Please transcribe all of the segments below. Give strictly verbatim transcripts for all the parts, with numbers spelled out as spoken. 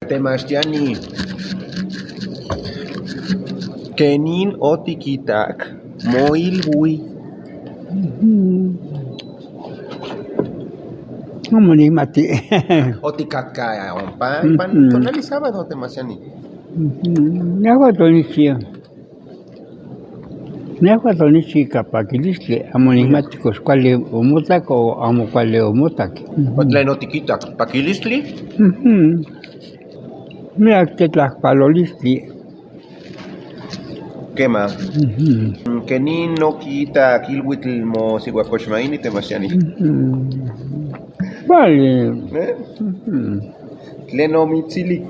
Temachtiani, ¿kenin otikitak moilui? Mhm. Amo nikmati. Otikatka ompa ipan, mhm, tonali sábado, Temachtiani. Mhm. Nejua tonixia. Nejua tonixi ika pakilistli, amo nikmati kox kuali omotak o amo kuali omotak. Mhm. ¿O tlen otikitak? ¿Pakilistli? Mhm. Miak tetlajpalolistli. Kema. Mhm. ¿Kenin okitak ilhuitl mosiuakoxmaini, Temachtiani? Mhm. Kuali. ¿Eh? Mhm. ¿Tlen omitsilik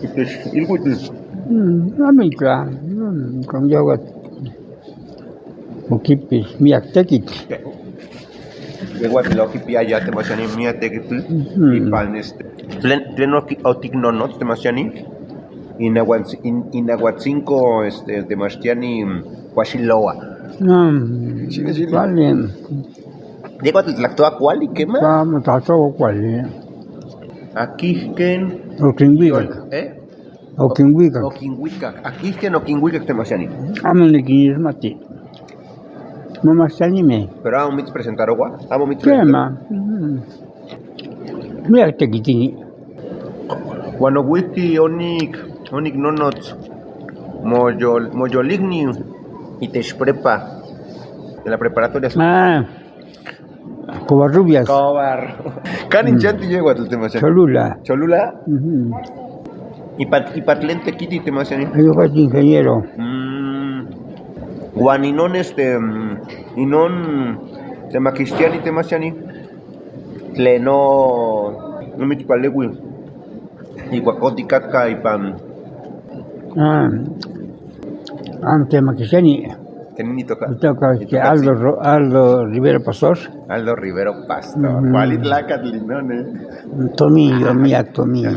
itech ilhuitl? Mm, amitlaj. Mm, kon yejuatl okipix miak tekitl. Yejuatl okipiaya, Temachtiani, miak tekitl. Mhm. Ipan este, ¿tlen, tlen oki-, otiknonots, Temachtiani? Inahuatl-, in-, inahuatsinko, este, Temachtiani, kuaxiloa. Mm, xili, xili. Kuali. Yejuatl tlaktoa kuali, kema. Amo tlaktoa kuali. Akijken. Okinuikak. ¿Eh? Okinuikak. Okinuikak. Akijken okinuikak, Temachtiani? Amo nikinixmati. Momachtianimej. ¿Pero amo mitspresentaroa? ¿Amo mitspresentaroa? Kema. Mhm. Miak tekitini. Uan ouijki onik-, oniknonots moyol-, moyolikni itech prepa, de la preparatoria. Ah, Covarrubias. Covar-, ¿kanin, mm, chanti yejuatl, Temachtiani? Cholula. ¿Cholula? Mhm. ¿Ipan, ipan tlen tekiti, Temachtiani? Yejuatl ingeniero. Mm. Uan inon, este, mm, inon Temakixtiani, Temachtiani, tlen no-, nomitspaleuis ijkuak otikatka ipan. Ah, ah, Temakixtiani. ¿Kenin itoka? Itoka, este, itoka, Aldo sí. Ro-, Aldo Rivero Pastor. Aldo Rivero Pastor. Mhm. Kuali tlakatl inon, ¿eh? Tomiyo, ah, miak tomiyo.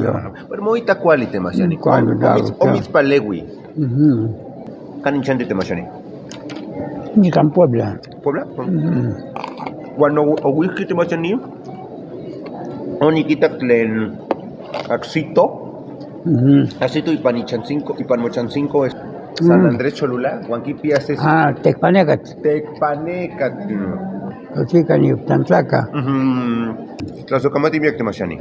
Pero moita kuali, Temachtiani. Kuali, kuali, claro, omits-, claro. Omitspaleui. Mhm. ¿Kanin chanti, Temachtiani? Nikan Puebla. ¿Puebla? Mhm. Uan o-, ouijki, Temachtiani, onikitak tlen ajsito. Mhm. Ajsito ipan ichantsinku, ipan mochantsinko, es-, San, mm, Andrés Cholula, uan kipia se... Ah, tekpanekatl. Tekpanekatl. Otikan iptantlaka. Mhm. Tlasojkamati miak, Temachtiani.